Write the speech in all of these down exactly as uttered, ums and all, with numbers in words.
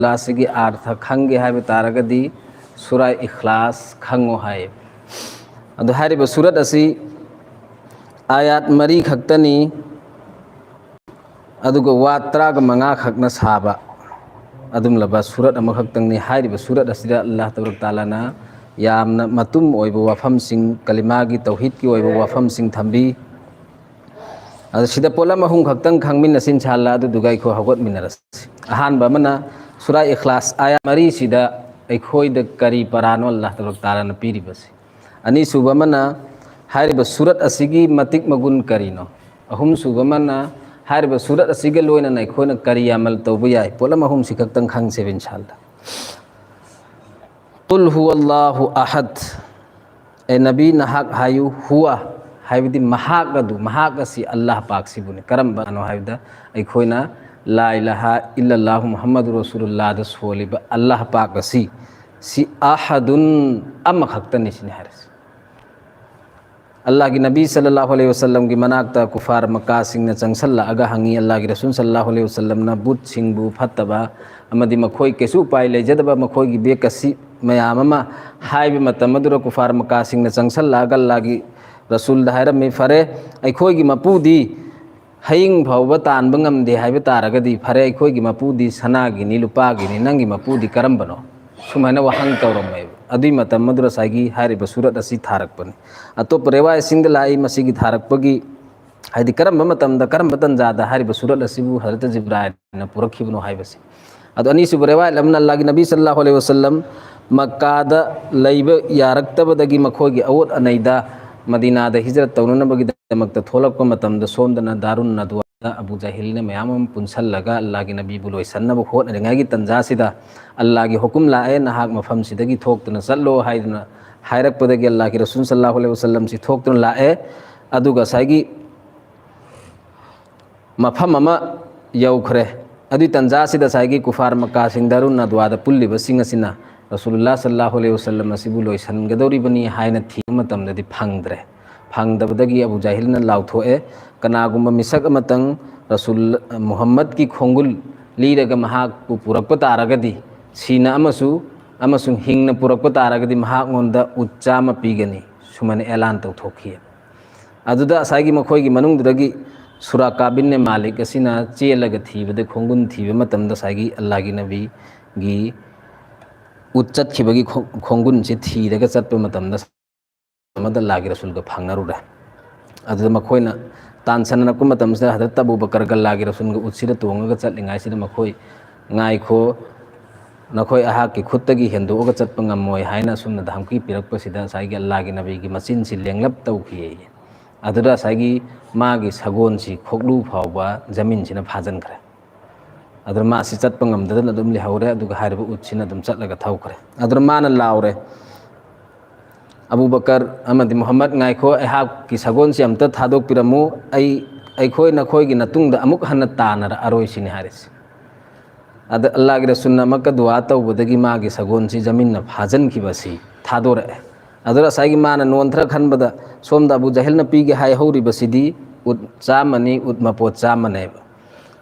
ꯁꯨꯔꯥꯁꯤꯒꯤ ꯑꯥꯔꯊ ꯈꯪꯒꯦ ꯍꯥꯏꯕ ꯇꯥꯔꯒꯗꯤ ꯁꯨꯔꯥ ꯏꯈ꯭ꯂꯥꯁ ꯈꯪꯉꯣ ꯍꯥꯏ꯫ ꯑꯗꯨ ꯍꯥꯏꯔꯤꯕ ꯁꯨꯔꯠ ꯑꯁꯤ ꯑꯥꯌꯥꯠ ꯃꯔꯤ ꯈꯛꯇꯅꯤ, ꯑꯗꯨꯒ ꯋꯥ ꯇꯔꯥꯒ ꯃꯉꯥ ꯈꯛꯅ ꯁꯥꯕ ꯑꯗꯨꯝꯂꯕ ꯁꯨꯔꯠ ꯑꯃꯈꯛꯇꯪꯅꯤ꯫ ꯍꯥꯏꯔꯤꯕ ꯁꯨꯔꯠ ꯑꯁꯤꯗ ꯑꯜꯂꯥꯍ ꯇꯕꯥꯔꯛ ꯇꯥꯂꯥꯅ ꯌꯥꯝꯅ ꯃꯇꯨꯝ ꯑꯣꯏꯕ ꯋꯥꯐꯝꯁꯤꯡ, ꯀꯂꯤꯃꯥꯒꯤ ꯇꯧꯍꯤꯗꯀꯤ ꯑꯣꯏꯕ ꯋꯥꯐꯝꯁꯤꯡ ꯊꯝꯕꯤ꯫ ꯑꯗ ꯁꯤꯗ ꯄꯣꯠꯂꯝ ꯑꯍꯨꯝ ꯈꯛꯇꯪ ꯈꯪꯃꯤꯟꯅꯁꯤ ꯏꯟꯁꯥ ꯑꯜꯂꯥꯍ, ꯑꯗꯨꯗꯨꯒ ꯑꯩꯈꯣꯏ ꯍꯧꯒꯠꯃꯤꯟꯅꯔꯁꯤ꯫ ꯑꯍꯥꯟꯕ ꯑꯃꯅ ꯁꯨꯔꯥ ꯏꯈ꯭ꯂꯥꯁ ꯑꯥꯌꯥꯠ ꯃꯔꯤꯁꯤꯗ ꯑꯩꯈꯣꯏꯗ ꯀꯔꯤ ꯄꯔꯥꯅꯣ ꯑꯜꯂꯥꯍ ꯇꯕꯥꯔꯛ ꯇꯥꯂꯥꯅ ꯄꯤꯔꯤꯕꯁꯤ? ꯑꯅꯤꯁꯨꯕ ꯑꯃꯅ ꯍꯥꯏꯔꯤꯕ ꯁꯨꯔꯠ ꯑꯁꯤꯒꯤ ꯃꯇꯤꯛ ꯃꯒꯨꯟ ꯀꯔꯤꯅꯣ? ꯑꯍꯨꯝꯁꯨꯕ ꯑꯃꯅ ꯍꯥꯏꯔꯤꯕ ꯁꯨꯔꯠ ꯑꯁꯤꯒ ꯂꯣꯏꯅꯅ ꯑꯩꯈꯣꯏꯅ ꯀꯔꯤ ꯑꯃꯜ ꯇꯧꯕ ꯌꯥꯏ? ꯄꯣꯠꯂꯝ ꯑꯍꯨꯝꯁꯤ ꯈꯛꯇꯪ ꯈꯪꯁꯦꯕ ꯏꯟꯁꯥ ꯑꯜꯂꯥꯍ꯫ ꯀꯨꯜ ꯍꯨꯋꯜꯂꯥꯍꯨ ꯑꯍꯗ꯫ ꯑꯦ ꯅꯕꯤ, ꯅꯍꯥꯛ ꯍꯥꯏꯌꯨ, ꯍꯨꯋ ꯍꯥꯏꯕꯗꯤ ꯃꯍꯥꯛ ꯑꯗꯨ, ꯃꯍꯥꯛ ꯑꯁꯤ ꯑꯜꯂꯥꯍ ꯄꯥꯛꯁꯤꯕꯨꯅꯤ꯫ ꯀꯔꯝꯕꯅꯣ ꯍꯥꯏꯕꯗ ꯑꯩꯈꯣꯏꯅ ꯂꯥ ꯏꯂꯥꯍ ꯏꯜꯂꯜꯂꯥꯍꯨ ꯃꯨꯍꯝꯃꯗꯨ ꯔꯁꯨꯂꯨꯜꯂꯥꯍꯗ ꯁꯣꯜꯂꯤꯕ ꯑꯜꯂꯥꯍ ꯄꯥꯛ ꯑꯁꯤ, ꯁꯤ ꯑꯍꯗꯨꯟ, ꯑꯃꯈꯛꯇꯅꯤ ꯁꯤꯅꯤ ꯍꯥꯏꯔꯤꯁꯤ꯫ ꯑꯜꯂꯥꯍꯒꯤ ꯅꯕꯤ ꯁꯜꯂꯜꯂꯥꯍꯨ ꯑꯂꯩꯍꯤ ꯋꯁꯜꯂꯝꯒꯤ ꯃꯅꯥꯛꯇ ꯀꯨꯐꯥꯔ ꯃꯛꯀꯥꯁꯤꯡꯅ ꯆꯪꯁꯜꯂꯛꯑꯒ ꯍꯪꯉꯤ, ꯑꯜꯂꯥꯍꯒꯤ ꯔꯁꯨꯜ ꯁꯜꯂꯜꯂꯥꯍꯨ ꯑꯂꯩꯍꯤ ꯋꯁꯜꯂꯝꯅ ꯕꯨꯠꯁꯤꯡꯕꯨ ꯐꯠꯇꯕ ꯑꯃꯗꯤ ꯃꯈꯣꯏ ꯀꯩꯁꯨ ꯎꯄꯥꯏ ꯂꯩꯖꯗꯕ ꯃꯈꯣꯏꯒꯤ ꯕꯦꯛꯀꯁꯤ ꯃꯌꯥꯝ ꯑꯃ ꯍꯥꯏꯕ ꯃꯇꯝ ꯑꯗꯨꯗ ꯀꯨꯐꯥꯔ ꯃꯛꯀꯥꯁꯤꯡꯅ ꯆꯪꯁꯜꯂꯛꯑꯒ ꯑꯜꯂꯥꯍꯒꯤ ꯔꯁꯨꯜꯗ ꯍꯥꯏꯔꯝꯃꯤ, "ꯐꯔꯦ, ꯑꯩꯈꯣꯏꯒꯤ ꯃꯄꯨꯗꯤ ꯍꯌꯤꯡ ꯐꯥꯎꯕ ꯇꯥꯟꯕ ꯉꯝꯗꯦ ꯍꯥꯏꯕ ꯇꯥꯔꯒꯗꯤ, ꯐꯔꯦ, ꯑꯩꯈꯣꯏꯒꯤ ꯃꯄꯨꯗꯤ ꯁꯅꯥꯒꯤꯅꯤ, ꯂꯨꯄꯥꯒꯤꯅꯤ, ꯅꯪꯒꯤ ꯃꯄꯨꯗꯤ ꯀꯔꯝꯕꯅꯣ?" ꯁꯨꯃꯥꯏꯅ ꯋꯥꯍꯪ ꯇꯧꯔꯝꯃꯦꯕ꯫ ꯑꯗꯨꯏ ꯃꯇꯝ ꯑꯗꯨꯗ ꯉꯁꯥꯏꯒꯤ ꯍꯥꯏꯔꯤꯕ ꯁꯨꯔꯠ ꯑꯁꯤ ꯊꯥꯔꯛꯄꯅꯤ꯫ ꯑꯇꯣꯞꯄ ꯔꯦꯋꯥꯌꯠꯁꯤꯡꯗ ꯂꯥꯛꯏ, ꯃꯁꯤꯒꯤ ꯊꯥꯔꯛꯄꯒꯤ, ꯍꯥꯏꯗꯤ ꯀꯔꯝꯕ ꯃꯇꯝꯗ, ꯀꯔꯝꯕ ꯇꯟꯖꯥꯗ ꯍꯥꯏꯔꯤꯕ ꯁꯨꯔꯠ ꯑꯁꯤꯕꯨ ꯍꯖꯔꯠ ꯖꯤꯕ꯭ꯔꯥꯏꯜꯅ ꯄꯨꯔꯛꯈꯤꯕꯅꯣ ꯍꯥꯏꯕꯁꯤ꯫ ꯑꯗꯣ ꯑꯅꯤꯁꯨꯕ ꯔꯦꯋꯥꯌꯠ ꯑꯃꯅ ꯑꯜꯂꯥꯍꯒꯤ ꯅꯕꯤ ꯁꯜꯂꯜꯂꯥꯍꯨ ꯑꯂꯩꯍꯤ ꯋꯁꯜꯂꯝ ꯃꯛꯀꯥꯗ ꯂꯩꯕ ꯌꯥꯔꯛꯇꯕꯗꯒꯤ ꯃꯈꯣꯏꯒꯤ ꯑꯋꯣꯠ ꯑꯅꯩꯗ ꯃꯗꯤꯅꯥꯗ ꯍꯤꯖꯔꯠ ꯇꯧꯅꯅꯕꯒꯤꯗꯃꯛꯇ ꯊꯣꯛꯂꯛꯄ ꯃꯇꯝꯗ ꯁꯣꯝꯗꯅ ꯗꯥꯔꯨꯟ ꯅꯗ꯭ꯋꯥꯗ ꯑꯕꯨ ꯖꯍꯤꯜꯅ ꯃꯌꯥꯝ ꯑꯃ ꯄꯨꯟꯁꯜꯂꯒ ꯑꯜꯂꯥꯍꯒꯤ ꯅꯕꯤꯕꯨ ꯂꯣꯏꯁꯟꯅꯕ ꯍꯣꯠꯅꯔꯤꯉꯩꯒꯤ ꯇꯟꯖꯥꯁꯤꯗ ꯑꯜꯂꯥꯍꯒꯤ ꯍꯨꯀꯨꯝ ꯂꯥꯛꯑꯦ, "ꯅꯍꯥꯛ ꯃꯐꯝꯁꯤꯗꯒꯤ ꯊꯣꯛꯇꯨꯅ ꯆꯠꯂꯣ" ꯍꯥꯏꯗꯨꯅ ꯍꯥꯏꯔꯛꯄꯗꯒꯤ ꯑꯜꯂꯥꯍꯒꯤ ꯔꯁꯨꯜ ꯁꯜꯂꯜꯂꯥꯍꯨ ꯑꯂꯩꯍꯤ ꯋꯁꯜꯂꯝꯁꯤ ꯊꯣꯛꯇꯨꯅ ꯂꯥꯛꯑꯦ꯫ ꯑꯗꯨꯒ ꯉꯁꯥꯏꯒꯤ ꯃꯐꯝ ꯑꯃ ꯌꯧꯈ꯭ꯔꯦ꯫ ꯑꯗꯨꯏ ꯇꯟꯖꯥꯁꯤꯗ ꯉꯁꯥꯏꯒꯤ ꯀꯨꯐꯥꯔ ꯃꯛꯀꯥꯁꯤꯡ ꯗꯥꯔꯨꯟ ꯅꯗ꯭ꯋꯥꯗ ꯄꯨꯜꯂꯤꯕꯁꯤꯡ ꯑꯁꯤꯅ ꯔꯁꯨꯂꯨꯜꯂꯥꯍ ꯁꯜꯂꯜꯂꯥꯍꯨ ꯑꯂꯩꯍꯤ ꯋꯁꯜꯂꯝ ꯑꯁꯤꯕꯨ ꯂꯣꯏꯁꯤꯟꯒꯗꯧꯔꯤꯕꯅꯤ ꯍꯥꯏꯅ ꯊꯤꯕ ꯃꯇꯝꯗꯗꯤ ꯐꯪꯗ꯭ꯔꯦ꯫ ꯐꯪꯗꯕꯗꯒꯤ ꯑꯕꯨ ꯖꯥꯍꯤꯜꯅ ꯂꯥꯎꯊꯣꯛꯑꯦ, "ꯀꯅꯥꯒꯨꯝꯕ ꯃꯤꯁꯛ ꯑꯃꯇꯪ ꯔꯁꯨꯜ ꯃꯨꯍꯝꯃꯗꯀꯤ ꯈꯣꯡꯒꯨꯜ ꯂꯤꯔꯒ ꯃꯍꯥꯛꯄꯨ ꯄꯨꯔꯛꯄ ꯇꯥꯔꯒꯗꯤ, ꯁꯤꯅ ꯑꯃꯁꯨ ꯑꯃꯁꯨꯡ ꯍꯤꯡꯅ ꯄꯨꯔꯛꯄ ꯇꯥꯔꯒꯗꯤ ꯃꯍꯥꯛꯉꯣꯟꯗ ꯎꯠ ꯆꯥꯝꯃ ꯄꯤꯒꯅꯤ, ꯁꯨꯃꯥꯏꯅ ꯑꯦꯂꯥꯟ ꯇꯧꯊꯣꯛꯈꯤ꯫ ꯑꯗꯨꯗ ꯉꯁꯥꯏꯒꯤ ꯃꯈꯣꯏꯒꯤ ꯃꯅꯨꯡꯗꯨꯗꯒꯤ ꯁꯨꯔꯥꯀꯥꯕꯤꯟꯅꯦ ꯃꯥꯂꯤꯛ ꯑꯁꯤꯅ ꯆꯦꯜꯂꯒ ꯊꯤꯕꯗ, ꯈꯣꯡꯒꯨꯟ ꯊꯤꯕ ꯃꯇꯝꯗ ꯉꯁꯥꯏꯒꯤ ꯑꯜꯂꯥꯒꯤ ꯅꯕꯤꯒꯤ ꯎꯠ ꯆꯠꯈꯤꯕꯒꯤ ꯈꯣ-, ꯈꯣꯡꯒꯨꯟꯁꯤ ꯊꯤꯔꯒ ꯆꯠꯄ ꯃꯇꯝꯗ ꯑꯃꯗ ꯑꯜꯂꯥꯒꯤ ꯔꯁꯨꯜꯒ ꯐꯪꯅꯔꯨꯔꯦ꯫ ꯑꯗꯨꯗ ꯃꯈꯣꯏꯅ ꯇꯥꯟꯁꯟꯅꯔꯛꯄ ꯃꯇꯝꯁꯤꯗ ꯍꯖꯔꯠ ꯑꯕꯨ ꯕꯀꯔꯒ ꯑꯜꯂꯥꯒꯤ ꯔꯁꯨꯜꯒ ꯎꯠꯁꯤꯗ ꯇꯣꯡꯉꯒ ꯆꯠꯂꯤꯉꯩꯁꯤꯗ ꯃꯈꯣꯏ, "ꯉꯥꯏꯈꯣ, ꯅꯈꯣꯏ ꯑꯩꯍꯥꯛꯀꯤ ꯈꯨꯠꯇꯒꯤ ꯍꯦꯟꯗꯣꯛꯑꯒ ꯆꯠꯄ ꯉꯝꯃꯣꯏ" ꯍꯥꯏꯅ ꯑꯁꯨꯝꯅ ꯙꯝꯀꯤ ꯄꯤꯔꯛꯄꯁꯤꯗ ꯉꯁꯥꯏꯒꯤ ꯑꯜꯂꯥꯒꯤ ꯅꯕꯤꯒꯤ ꯃꯆꯤꯟꯁꯤ ꯂꯦꯡꯂꯞ ꯇꯧꯈꯤꯌꯦ꯫ ꯑꯗꯨꯗ ꯉꯁꯥꯏꯒꯤ ꯃꯥꯒꯤ ꯁꯒꯣꯜꯁꯤ ꯈꯣꯛꯂꯨ ꯐꯥꯎꯕ ꯖꯃꯤꯟꯁꯤꯅ ꯐꯥꯖꯤꯟꯈ꯭ꯔꯦ꯫ ꯑꯗꯨꯅ ꯃꯥꯁꯤ ꯆꯠꯄ ꯉꯝꯗꯗꯅ ꯑꯗꯨꯝ ꯂꯩꯍꯧꯔꯦ꯫ ꯑꯗꯨꯒ ꯍꯥꯏꯔꯤꯕ ꯎꯠꯁꯤꯅ ꯑꯗꯨꯝ ꯆꯠꯂꯒ ꯊꯧꯈ꯭ꯔꯦ꯫ ꯑꯗꯨꯅ ꯃꯥꯅ ꯂꯥꯎꯔꯦ, "ꯑꯕꯨ ꯕꯀꯔ ꯑꯃꯗꯤ ꯃꯨꯍꯝꯃꯗ, ꯉꯥꯏꯈꯣ, ꯑꯩꯍꯥꯛꯀꯤ ꯁꯒꯣꯜꯁꯤ ꯑꯝꯇ ꯊꯥꯗꯣꯛꯄꯤꯔꯝꯃꯨ꯫ ꯑꯩ, ꯑꯩꯈꯣꯏ ꯅꯈꯣꯏꯒꯤ ꯅꯇꯨꯡꯗ ꯑꯃꯨꯛ ꯍꯟꯅ ꯇꯥꯟꯅꯔꯛꯑꯔꯣꯏ" ꯁꯤꯅꯤ ꯍꯥꯏꯔꯤꯁꯤ꯫ ꯑꯗ ꯑꯜꯂꯥꯒꯤ ꯔꯁꯨꯜꯅ ꯑꯃꯨꯛꯀ ꯗꯨꯋꯥ ꯇꯧꯕꯗꯒꯤ ꯃꯥꯒꯤ ꯁꯒꯣꯜꯁꯤ ꯖꯃꯤꯟꯅ ꯐꯥꯖꯤꯟꯈꯤꯕꯁꯤ ꯊꯥꯗꯣꯔꯛꯑꯦ꯫ ꯑꯗꯨꯗ ꯉꯁꯥꯏꯒꯤ ꯃꯥꯅ ꯅꯣꯟꯊꯔ ꯈꯟꯕꯗ ꯁꯣꯝꯗ ꯑꯕꯨ ꯖꯍꯜꯅ ꯄꯤꯒꯦ ꯍꯥꯏꯍꯧꯔꯤꯕꯁꯤꯗꯤ ꯎꯠ ꯆꯥꯝꯃꯅꯤ, ꯎꯠ ꯃꯄꯣꯠ ꯆꯥꯝꯃꯅꯦꯕ꯫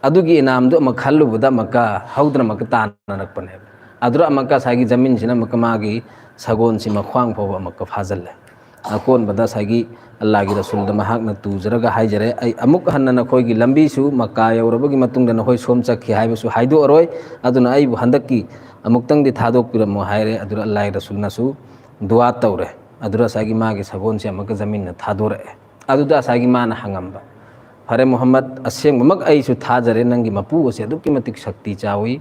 ꯑꯗꯨꯒꯤ ꯏꯅꯥꯝꯗꯨ ꯑꯃꯨꯛ ꯈꯜꯂꯨꯕꯗ ꯑꯃꯨꯛꯀ ꯍꯧꯗꯅ ꯑꯃꯨꯛꯀ ꯇꯥꯟꯅꯔꯛꯄꯅꯦꯕ꯫ ꯑꯗꯨꯗ ꯑꯃꯨꯛꯀ ꯉꯁꯥꯏꯒꯤ ꯖꯃꯤꯟꯁꯤꯅ ꯑꯃꯨꯛꯀ ꯃꯥꯒꯤ ꯁꯒꯣꯜꯁꯤ ꯃꯈ꯭ꯋꯥꯡ ꯐꯥꯎꯕ ꯑꯃꯨꯛꯀ ꯐꯥꯖꯤꯜꯂꯦ꯫ ꯑꯀꯣꯟꯕꯗ ꯉꯁꯥꯏꯒꯤ ꯑꯜꯂꯥꯒꯤ ꯔꯁꯨꯜꯗ ꯃꯍꯥꯛꯅ ꯇꯨꯖꯔꯒ ꯍꯥꯏꯖꯔꯦ, "ꯑꯩ ꯑꯃꯨꯛ ꯍꯟꯅ ꯅꯈꯣꯏꯒꯤ ꯂꯝꯕꯤꯁꯨ ꯃꯛꯀꯥ ꯌꯧꯔꯕꯒꯤ ꯃꯇꯨꯡꯗ ꯅꯈꯣꯏ ꯁꯣꯝ ꯆꯠꯈꯤ ꯍꯥꯏꯕꯁꯨ ꯍꯥꯏꯗꯣꯛꯑꯔꯣꯏ, ꯑꯗꯨꯅ ꯑꯩꯕꯨ ꯍꯟꯗꯛꯀꯤ ꯑꯃꯨꯛꯇꯪꯗꯤ ꯊꯥꯗꯣꯛꯄꯤꯔꯝꯃꯣ" ꯍꯥꯏꯔꯦ꯫ ꯑꯗꯨꯗ ꯑꯜꯂꯥꯒꯤ ꯔꯁꯨꯜꯅꯁꯨ ꯗꯨꯋꯥ ꯇꯧꯔꯦ꯫ ꯑꯗꯨꯗ ꯉꯁꯥꯏꯒꯤ ꯃꯥꯒꯤ ꯁꯒꯣꯜꯁꯦ ꯑꯃꯨꯛꯀ ꯖꯃꯤꯟꯅ ꯊꯥꯗꯣꯔꯛꯑꯦ꯫ ꯑꯗꯨꯗ ꯉꯁꯥꯏꯒꯤ ꯃꯥꯅ ꯍꯪꯉꯝꯕ, "ꯐꯔꯦ ꯃꯨꯍꯝꯃꯗ, ꯑꯁꯦꯡꯕꯃꯛ ꯑꯩꯁꯨ ꯊꯥꯖꯔꯦ, ꯅꯪꯒꯤ ꯃꯄꯨ ꯑꯁꯤ ꯑꯗꯨꯛꯀꯤ ꯃꯇꯤꯛ ꯁꯛꯇꯤ ꯆꯥꯎꯏ,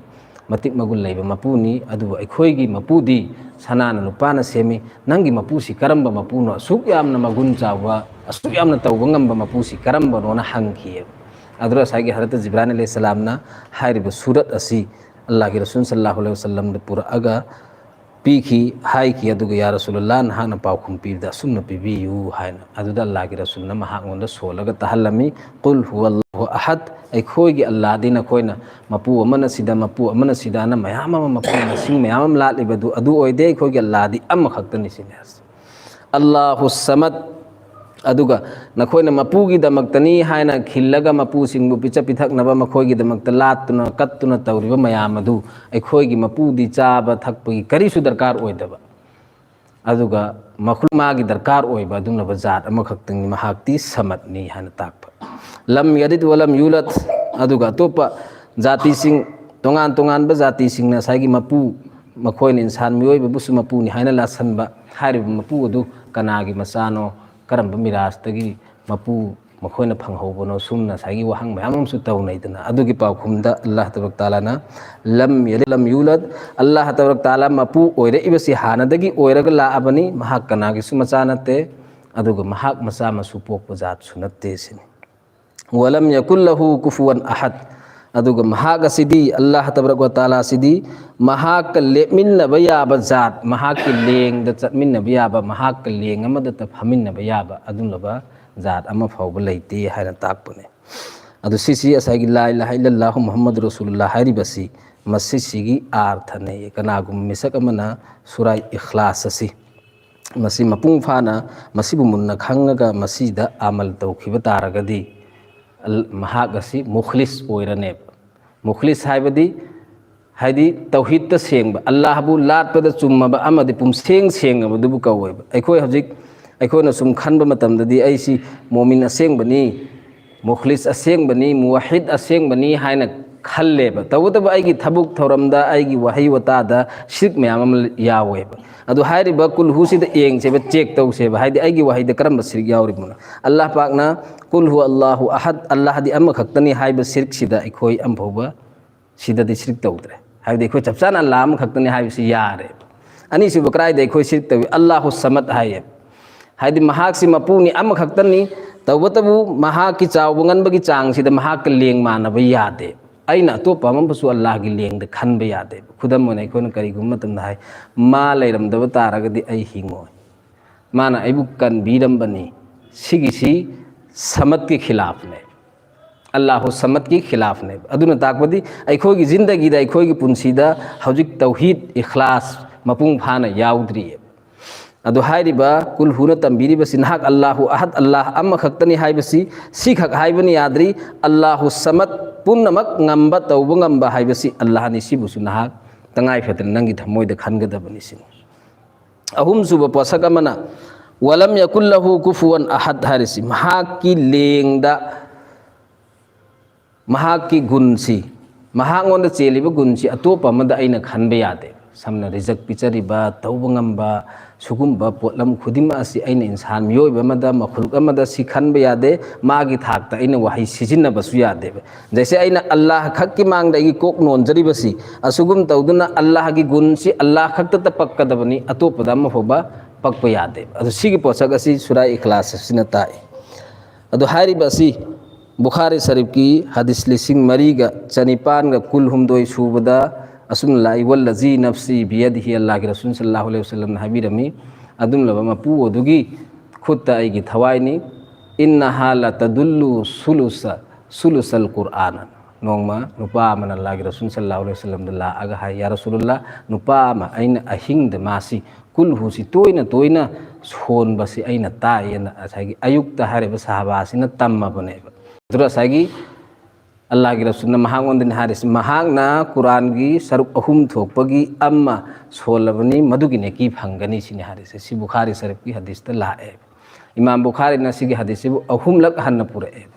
ꯃꯇꯤꯛ ꯃꯒꯨꯟ ꯂꯩꯕ ꯃꯄꯨꯅꯤ, ꯑꯗꯨꯕꯨ ꯑꯩꯈꯣꯏꯒꯤ ꯃꯄꯨꯗꯤ ꯁꯅꯥꯅ ꯂꯨꯄꯥꯅ ꯁꯦꯝꯃꯤ, ꯅꯪꯒꯤ ꯃꯄꯨꯁꯤ ꯀꯔꯝꯕ ꯃꯄꯨꯅꯣ? ꯑꯁꯨꯛ ꯌꯥꯝꯅ ꯃꯒꯨꯟ ꯆꯥꯎꯕ, ꯑꯁꯨꯛ ꯌꯥꯝꯅ ꯇꯧꯕ ꯉꯝꯕ ꯃꯄꯨꯁꯤ ꯀꯔꯝꯕꯅꯣꯅ?" ꯍꯪꯈꯤꯑꯕ꯫ ꯑꯗꯨꯗ ꯉꯁꯥꯏꯒꯤ ꯍꯖꯔꯠ ꯖꯤꯕ꯭ꯔꯥꯏꯜ ꯑꯂꯩꯍꯤꯁꯁꯂꯥꯝꯅ ꯍꯥꯏꯔꯤꯕ ꯁꯨꯔꯠ ꯑꯁꯤ ꯑꯜꯂꯥꯍꯒꯤ ꯔꯁꯨꯜ ꯁꯜꯂꯜꯂꯥꯍꯨ ꯑꯂꯩꯍꯤ ꯋꯁꯜꯂꯝꯗ ꯄꯨꯔꯛꯑꯒ ꯄꯤꯈꯤ, ꯍꯥꯏꯈꯤ, ꯑꯗꯨꯒ "ꯌꯥ ꯔꯁꯨꯂꯜꯂꯥꯍ, ꯅꯍꯥꯛꯅ ꯄꯥꯎꯈꯨꯝ ꯄꯤꯕꯗ ꯑꯁꯨꯝꯅ ꯄꯤꯕꯤꯌꯨ" ꯍꯥꯏꯅ꯫ ꯑꯗꯨꯗ ꯑꯜꯂꯥꯍꯒꯤ ꯔꯁꯨꯜꯅ ꯃꯍꯥꯛꯉꯣꯟꯗ ꯁꯣꯜꯂꯒ ꯇꯥꯍꯜꯂꯝꯃꯤ, "ꯀꯨꯜ ꯍꯨꯋꯜꯂꯥꯍꯨ ꯑꯍꯗ, ꯑꯩꯈꯣꯏꯒꯤ ꯑꯜꯂꯥꯍꯗꯤ ꯅꯈꯣꯏꯅ ꯃꯄꯨ ꯑꯃꯅ ꯁꯤꯗ, ꯃꯄꯨ ꯑꯃꯅ ꯁꯤꯗ" ꯍꯥꯏꯅ ꯃꯌꯥꯝ ꯑꯃ, ꯃꯄꯨ ꯃꯁꯤꯡ ꯃꯌꯥꯝ ꯑꯃ ꯂꯥꯠꯂꯤꯕꯗꯨ ꯑꯗꯨ ꯑꯣꯏꯗꯦ, ꯑꯩꯈꯣꯏꯒꯤ ꯑꯜꯂꯥꯍꯗꯤ ꯑꯃꯈꯛꯇꯅꯤ ꯁꯤꯅꯤ꯫ ꯑꯜꯂꯥꯍꯨ ꯁꯃꯗ, ꯑꯗꯨꯒ ꯅꯈꯣꯏꯅ ꯃꯄꯨꯒꯤꯗꯃꯛꯇꯅꯤ ꯍꯥꯏꯅ ꯈꯤꯜꯂꯒ ꯃꯄꯨꯁꯤꯡꯕꯨ ꯄꯤꯖ ꯄꯤꯊꯛꯅꯕ ꯃꯈꯣꯏꯒꯤꯗꯃꯛꯇ ꯂꯥꯠꯇꯨꯅ ꯀꯠꯇꯨꯅ ꯇꯧꯔꯤꯕ ꯃꯌꯥꯝ ꯑꯗꯨ ꯑꯩꯈꯣꯏꯒꯤ ꯃꯄꯨꯗꯤ ꯆꯥꯕ ꯊꯛꯄꯒꯤ ꯀꯔꯤꯁꯨ ꯗꯔꯀꯥꯔ ꯑꯣꯏꯗꯕ, ꯑꯗꯨꯒ ꯃꯈꯨꯜ ꯃꯥꯒꯤ ꯗꯔꯀꯥꯔ ꯑꯣꯏꯕ ꯑꯗꯨꯒꯨꯝꯂꯕ ꯖꯥꯠ ꯑꯃꯈꯛꯇꯪꯅꯤ, ꯃꯍꯥꯛꯇꯤ ꯁꯃꯠꯅꯤ ꯍꯥꯏꯅ ꯇꯥꯛꯄ꯫ ꯂꯝ ꯌꯂꯤꯗ ꯋꯂꯝ ꯌꯨꯂꯗ꯫ ꯑꯗꯨꯒ ꯑꯇꯣꯞꯄ ꯖꯥꯇꯤꯁꯤꯡ, ꯇꯣꯉꯥꯟ ꯇꯣꯉꯥꯟꯕ ꯖꯥꯇꯤꯁꯤꯡꯅ ꯉꯁꯥꯏꯒꯤ ꯃꯄꯨ, ꯃꯈꯣꯏꯅ ꯏꯟꯁꯥꯟ ꯃꯤꯑꯣꯏꯕꯕꯨꯁꯨ ꯃꯄꯨꯅꯤ ꯍꯥꯏꯅ ꯂꯥꯠꯁꯟꯕ, ꯍꯥꯏꯔꯤꯕ ꯃꯄꯨ ꯑꯗꯨ ꯀꯅꯥꯒꯤ ꯃꯆꯥꯅꯣ, ꯀꯔꯝꯕ ꯃꯤꯔꯥꯖꯇꯒꯤ ꯃꯄꯨ ꯃꯈꯣꯏꯅ ꯐꯪꯍꯧꯕꯅꯣ, ꯁꯨꯝꯅ ꯉꯁꯥꯏꯒꯤ ꯋꯥꯍꯪ ꯃꯌꯥꯝ ꯑꯃꯁꯨ ꯇꯧꯅꯩꯗꯅ꯫ ꯑꯗꯨꯒꯤ ꯄꯥꯎꯈꯨꯝꯗ ꯑꯜꯂꯥꯍ ꯇꯕꯥꯔꯛ ꯇꯥꯂꯥꯅ ꯂꯝ ꯌꯂꯤꯗ ꯂꯝ ꯌꯨꯂꯗ, ꯑꯜꯂꯥꯍ ꯇꯕꯥꯔꯛ ꯇꯥꯂꯥ ꯃꯄꯨ ꯑꯣꯏꯔꯛꯏꯕꯁꯤ ꯍꯥꯟꯅꯗꯒꯤ ꯑꯣꯏꯔꯒ ꯂꯥꯛꯑꯕꯅꯤ, ꯃꯍꯥꯛ ꯀꯅꯥꯒꯤꯁꯨ ꯃꯆꯥ ꯅꯠꯇꯦ, ꯑꯗꯨꯒ ꯃꯍꯥꯛ ꯃꯆꯥ ꯃꯁꯨ ꯄꯣꯛꯄ ꯖꯥꯠꯁꯨ ꯅꯠꯇꯦ ꯁꯤꯅꯤ꯫ ꯋꯂꯝ ꯌꯀꯨꯜ ꯂꯍꯨ ꯀꯨꯐꯨꯋꯟ ꯑꯍꯗ꯫ ꯑꯗꯨꯒ ꯃꯍꯥꯛ ꯑꯁꯤꯗꯤ, ꯑꯜꯂꯥꯍ ꯇꯕꯥꯔꯛ ꯋ ꯇꯥꯂꯥ ꯑꯁꯤꯗꯤ, ꯃꯍꯥꯛꯀ ꯂꯦꯞꯃꯤꯟꯅꯕ ꯌꯥꯕ ꯖꯥꯠ, ꯃꯍꯥꯛꯀꯤ ꯂꯦꯡꯗ ꯆꯠꯃꯤꯟꯅꯕ ꯌꯥꯕ, ꯃꯍꯥꯛꯀ ꯂꯦꯡ ꯑꯃꯗꯇ ꯐꯝꯃꯤꯟꯅꯕ ꯌꯥꯕ ꯑꯗꯨꯒꯨꯝꯂꯕ ꯖꯥꯠ ꯑꯃ ꯐꯥꯎꯕ ꯂꯩꯇꯦ ꯍꯥꯏꯅ ꯇꯥꯛꯄꯅꯦ꯫ ꯑꯗꯨ ꯁꯤꯁꯤ ꯉꯁꯥꯏꯒꯤ ꯂꯥ ꯏꯂꯥꯍ ꯏꯜꯂꯜꯂꯥꯍꯨ ꯃꯨꯍꯝꯃꯗꯨ ꯔꯁꯨꯂꯨꯜꯂꯥꯍ ꯍꯥꯏꯔꯤꯕꯁꯤ ꯃꯁꯤꯁꯤꯒꯤ ꯑꯥꯔꯊꯅꯦ꯫ ꯀꯅꯥꯒꯨꯝꯕ ꯃꯤꯁꯛ ꯑꯃꯅ ꯁꯨꯔꯥꯏ ꯏꯈ꯭ꯂꯥꯁ ꯑꯁꯤ ꯃꯁꯤ ꯃꯄꯨꯡ ꯐꯥꯅ ꯃꯁꯤꯕꯨ ꯃꯨꯟꯅ ꯈꯪꯉꯒ ꯃꯁꯤꯗ ꯑꯃꯜ ꯇꯧꯈꯤꯕ ꯇꯥꯔꯒꯗꯤ, ꯑꯜ-, ꯃꯍꯥꯛ ꯑꯁꯤ ꯃꯨꯈꯂꯤꯁ ꯑꯣꯏꯔꯅꯦꯕ꯫ ꯃꯨꯈꯂꯤꯁ ꯍꯥꯏꯕꯗꯤ, ꯍꯥꯏꯗꯤ ꯇꯧꯍꯤꯗꯇ ꯁꯦꯡꯕ, ꯑꯜꯂꯥꯍꯕꯨ ꯂꯥꯠꯄꯗ ꯆꯨꯝꯃꯕ ꯑꯃꯗꯤ ꯄꯨꯝꯁꯦꯡ ꯁꯦꯡꯉꯕꯗꯨꯕꯨ ꯀꯧꯋꯦꯕ꯫ ꯑꯩꯈꯣꯏ ꯍꯧꯖꯤꯛ, ꯑꯩꯈꯣꯏꯅ ꯁꯨꯝ ꯈꯟꯕ ꯃꯇꯝꯗꯗꯤ, "ꯑꯩꯁꯤ ꯃꯣꯃꯤꯟ ꯑꯁꯦꯡꯕꯅꯤ, ꯃꯨꯈꯂꯤꯁ ꯑꯁꯦꯡꯕꯅꯤ, ꯃꯨꯋꯥꯍꯤꯗ ꯑꯁꯦꯡꯕꯅꯤ" ꯍꯥꯏꯅ ꯈꯜꯂꯦꯕ꯫ ꯇꯧꯕꯇꯕꯨ ꯑꯩꯒꯤ ꯊꯕꯛ ꯊꯧꯔꯝꯗ, ꯑꯩꯒꯤ ꯋꯥꯍꯩ ꯋꯥꯇꯥꯗ ꯁꯤꯔꯛ ꯃꯌꯥꯝ ꯑꯃ ꯌꯥꯎꯋꯦꯕ꯫ ꯑꯗꯨ ꯍꯥꯏꯔꯤꯕ ꯀꯨꯜꯍꯨꯁꯤꯗ ꯌꯦꯡꯁꯦꯕ, ꯆꯦꯛ ꯇꯧꯁꯦꯕ, ꯍꯥꯏꯗꯤ ꯑꯩꯒꯤ ꯋꯥꯍꯩꯗ ꯀꯔꯝꯕ ꯁꯤꯔꯛ ꯌꯥꯎꯔꯤꯕꯅꯣ꯫ ꯑꯜꯂꯥꯍ ꯄꯥꯛꯅ "ꯀꯨꯜ ꯍꯨꯋ ꯑꯜꯂꯥꯍꯨ ꯑꯍꯗ", ꯑꯜꯂꯥꯍꯗꯤ ꯑꯃꯈꯛꯇꯅꯤ ꯍꯥꯏꯕ ꯁꯤꯔꯛꯁꯤꯗ ꯑꯩꯈꯣꯏ ꯑꯃꯐꯥꯎꯕ ꯁꯤꯗꯗꯤ ꯁꯤꯔꯛ ꯇꯧꯗ꯭ꯔꯦ꯫ ꯍꯥꯏꯕꯗꯤ ꯑꯩꯈꯣꯏ ꯆꯞ ꯆꯥꯅ ꯑꯜꯂꯥꯍ ꯑꯃꯈꯛꯇꯅꯤ ꯍꯥꯏꯕꯁꯤ ꯌꯥꯔꯦ꯫ ꯑꯅꯤꯁꯨꯕ ꯀꯗꯥꯏꯗ ꯑꯩꯈꯣꯏ ꯁꯤꯔꯛ ꯇꯧꯏ? "ꯑꯜꯂꯥꯍꯨ ꯁꯃꯗ" ꯍꯥꯏꯌꯦ꯫ ꯍꯥꯏꯗꯤ ꯃꯍꯥꯛꯁꯤ ꯃꯄꯨꯅꯤ, ꯑꯃꯈꯛꯇꯅꯤ, ꯇꯧꯕꯇꯕꯨ ꯃꯍꯥꯛꯀꯤ ꯆꯥꯎꯕ ꯉꯟꯕꯒꯤ ꯆꯥꯡꯁꯤꯗ ꯃꯍꯥꯛꯀ ꯂꯦꯡ ꯃꯥꯟꯅꯕ ꯌꯥꯗꯦ꯫ ꯑꯩꯅ ꯑꯇꯣꯞꯄ ꯑꯃꯕꯨꯁꯨ ꯑꯜꯂꯥꯍꯒꯤ ꯂꯦꯡꯗ ꯈꯟꯕ ꯌꯥꯗꯦꯕ꯫ ꯈꯨꯗꯝ ꯑꯣꯏꯅ ꯑꯩꯈꯣꯏꯅ ꯀꯔꯤꯒꯨꯝꯕ ꯃꯇꯝꯗ ꯍꯥꯏ, "ꯃꯥ ꯂꯩꯔꯝꯗꯕ ꯇꯥꯔꯒꯗꯤ ꯑꯩ ꯍꯤꯡꯉꯣꯏ, ꯃꯥꯅ ꯑꯩꯕꯨ ꯀꯟꯕꯤꯔꯝꯕꯅꯤ"꯫ ꯁꯤꯒꯤꯁꯤ ꯁꯃꯠꯀꯤ ꯈꯤꯂꯥꯐꯅꯦ, ꯑꯜꯂꯥꯍꯨ ꯁꯃꯠꯀꯤ ꯈꯤꯂꯥꯐꯅꯦꯕ꯫ ꯑꯗꯨꯅ ꯇꯥꯛꯄꯗꯤ ꯑꯩꯈꯣꯏꯒꯤ ꯖꯤꯟꯗꯒꯤꯗ, ꯑꯩꯈꯣꯏꯒꯤ ꯄꯨꯟꯁꯤꯗ ꯍꯧꯖꯤꯛ ꯇꯧꯍꯤꯗ, ꯏꯈ꯭ꯂꯥꯁ ꯃꯄꯨꯡ ꯐꯥꯅ ꯌꯥꯎꯗ꯭ꯔꯤꯑꯕ꯫ ꯑꯗꯨ ꯍꯥꯏꯔꯤꯕ ꯀꯨꯜ ꯍꯨꯅ ꯇꯝꯕꯤꯔꯤꯕꯁꯤ ꯅꯍꯥꯛ ꯑꯜꯂꯥꯍꯨ ꯑꯍꯗ, ꯑꯜꯂꯥꯍ ꯑꯃꯈꯛꯇꯅꯤ ꯍꯥꯏꯕꯁꯤ ꯁꯤꯈꯛ ꯍꯥꯏꯕꯅ ꯌꯥꯗ꯭ꯔꯤ꯫ ꯑꯜꯂꯥꯍꯨ ꯁꯃꯗ, ꯄꯨꯝꯅꯃꯛ ꯉꯝꯕ, ꯇꯧꯕ ꯉꯝꯕ ꯍꯥꯏꯕꯁꯤ ꯑꯜꯂꯥꯍꯅꯤ꯫ ꯁꯤꯕꯨꯁꯨ ꯅꯍꯥꯛ ꯇꯉꯥꯏ ꯐꯗꯅ ꯅꯪꯒꯤ ꯊꯃꯣꯏꯗ ꯈꯟꯒꯗꯕꯅꯤ ꯁꯤꯅꯤ꯫ ꯑꯍꯨꯝꯁꯨꯕ ꯄꯣꯠꯁꯛ ꯑꯃꯅ ꯋꯂꯝ ꯌꯀꯨꯜ ꯂꯍꯨ ꯀꯨꯐꯨꯋꯟ ꯑꯍꯗ ꯍꯥꯏꯔꯤꯁꯤ, ꯃꯍꯥꯛꯀꯤ ꯂꯦꯡꯗ, ꯃꯍꯥꯛꯀꯤ ꯒꯨꯟꯁꯤ, ꯃꯍꯥꯛꯉꯣꯟꯗ ꯆꯦꯜꯂꯤꯕ ꯒꯨꯟꯁꯤ ꯑꯇꯣꯞꯄ ꯑꯃꯗ ꯑꯩꯅ ꯈꯟꯕ ꯌꯥꯗꯦ꯫ ꯁꯝꯅ ꯔꯤꯖꯛ ꯄꯤꯖꯔꯤꯕ, ꯇꯧꯕ ꯉꯝꯕ, ꯁꯤꯒꯨꯝꯕ ꯄꯣꯠꯂꯝ ꯈꯨꯗꯤꯡꯃꯛ ꯑꯁꯤ ꯑꯩꯅ ꯏꯟꯁꯥꯟ ꯃꯤꯑꯣꯏꯕ ꯑꯃꯗ, ꯃꯈꯂꯨꯛ ꯑꯃꯗ ꯁꯤ ꯈꯟꯕ ꯌꯥꯗꯦ꯫ ꯃꯥꯒꯤ ꯊꯥꯛꯇ ꯑꯩꯅ ꯋꯥꯍꯩ ꯁꯤꯖꯤꯟꯅꯕꯁꯨ ꯌꯥꯗꯦꯕ꯫ ꯖꯩꯁꯦ ꯑꯩꯅ ꯑꯜꯂꯥꯍ ꯈꯛꯀꯤ ꯃꯥꯡꯗ ꯑꯩꯒꯤ ꯀꯣꯛ ꯅꯣꯟꯖꯔꯤꯕꯁꯤ, ꯑꯁꯤꯒꯨꯝ ꯇꯧꯗꯨꯅ ꯑꯜꯂꯥꯍꯒꯤ ꯒꯨꯟꯁꯤ ꯑꯜꯂꯥꯍ ꯈꯛꯇꯗ ꯄꯛꯀꯗꯕꯅꯤ, ꯑꯇꯣꯞꯄꯗ ꯑꯃ ꯐꯥꯎꯕ ꯄꯛꯄ ꯌꯥꯗꯦꯕ꯫ ꯑꯗꯨ ꯁꯤꯒꯤ ꯄꯣꯠꯁꯛ ꯑꯁꯤ ꯁꯨꯔꯥ ꯏꯈ꯭ꯂꯥꯁ ꯑꯁꯤꯅ ꯇꯥꯛꯏ꯫ ꯑꯗꯨ ꯍꯥꯏꯔꯤꯕ ꯑꯁꯤ ꯕꯨꯈꯥꯔꯤ ꯁꯔꯤꯐꯀꯤ ꯍꯗꯤꯁ ꯂꯤꯁꯤꯡ ꯃꯔꯤꯒ ꯆꯅꯤꯄꯥꯟꯒ ꯀꯨꯟꯍꯨꯝꯗꯣꯏ ꯁꯨꯕꯗ ꯑꯁꯨꯝꯅ ꯂꯥꯛꯏ, "ꯋꯜꯂꯖꯤ ꯅꯐꯁꯤ ꯕꯤꯌꯗꯤꯍꯤ", ꯑꯜꯂꯥꯍꯒꯤ ꯔꯁꯨꯜ ꯁꯜꯂꯥꯍꯨ ꯑꯂꯩꯍꯤ ꯋꯁꯜꯂꯝꯅ ꯍꯥꯏꯕꯤꯔꯝꯃꯤ꯫ ꯑꯗꯨꯝꯂꯕ ꯃꯄꯨ ꯑꯗꯨꯒꯤ ꯈꯨꯠꯇ ꯑꯩꯒꯤ ꯊꯋꯥꯏꯅꯤ꯫ "ꯏꯟꯅꯍꯥ ꯂꯇꯗꯨꯜꯂꯨ ꯁꯨꯂꯨꯁ-, ꯁꯨꯂꯨꯁꯜ ꯀꯨꯔꯑꯥꯟ"꯫ ꯅꯣꯡꯃ ꯅꯨꯄꯥ ꯑꯃꯅ ꯑꯜꯂꯥꯍꯒꯤ ꯔꯁꯨꯜ ꯁꯜꯂꯥꯍꯨ ꯑꯂꯩꯍꯤ ꯋꯁꯜꯂꯝꯗ ꯂꯥꯛꯑꯒ ꯍꯥꯏ, "ꯌꯥ ꯔꯁꯨꯂꯜꯂꯥꯍ, ꯅꯨꯄꯥ ꯑꯃ ꯑꯩꯅ ꯑꯍꯤꯡꯗ ꯃꯥꯁꯤ ꯀꯨꯜ ꯍꯨꯁꯤ ꯇꯣꯏꯅ ꯇꯣꯏꯅ ꯁꯣꯟꯕꯁꯤ ꯑꯩꯅ ꯇꯥꯏꯑꯅ" ꯉꯁꯥꯏꯒꯤ ꯑꯌꯨꯛꯇ ꯍꯥꯏꯔꯤꯕ ꯁꯍꯥꯕꯥꯁꯤꯅ ꯇꯝꯃꯕꯅꯦꯕ꯫ ꯑꯗꯨꯅ ꯉꯁꯥꯏꯒꯤ ꯑꯜꯂꯥꯍꯒꯤ ꯔꯁꯨꯜꯅ ꯃꯍꯥꯛꯉꯣꯟꯗꯅꯤ ꯍꯥꯏꯔꯤꯁꯤ, ꯃꯍꯥꯛꯅ ꯀꯨꯔꯥꯟꯒꯤ ꯁꯔꯨꯛ ꯑꯍꯨꯝ ꯊꯣꯛꯄꯒꯤ ꯑꯃ ꯁꯣꯜꯂꯕꯅꯤ, ꯃꯗꯨꯒꯤ ꯅꯦꯀꯤ ꯐꯪꯒꯅꯤ ꯁꯤꯅꯤ ꯍꯥꯏꯔꯤꯁꯦ꯫ ꯁꯤ ꯕꯨꯈꯥꯔꯤ ꯁꯔꯤꯐꯀꯤ ꯍꯗꯤꯁꯇ ꯂꯥꯛꯑꯦ꯫ ꯏꯃꯥꯝ ꯕꯨꯈꯥꯔꯤꯅ ꯁꯤꯒꯤ ꯍꯗꯤꯁꯁꯤꯕꯨ ꯑꯍꯨꯝꯂꯛ ꯍꯟꯅ ꯄꯨꯔꯛꯑꯦ꯫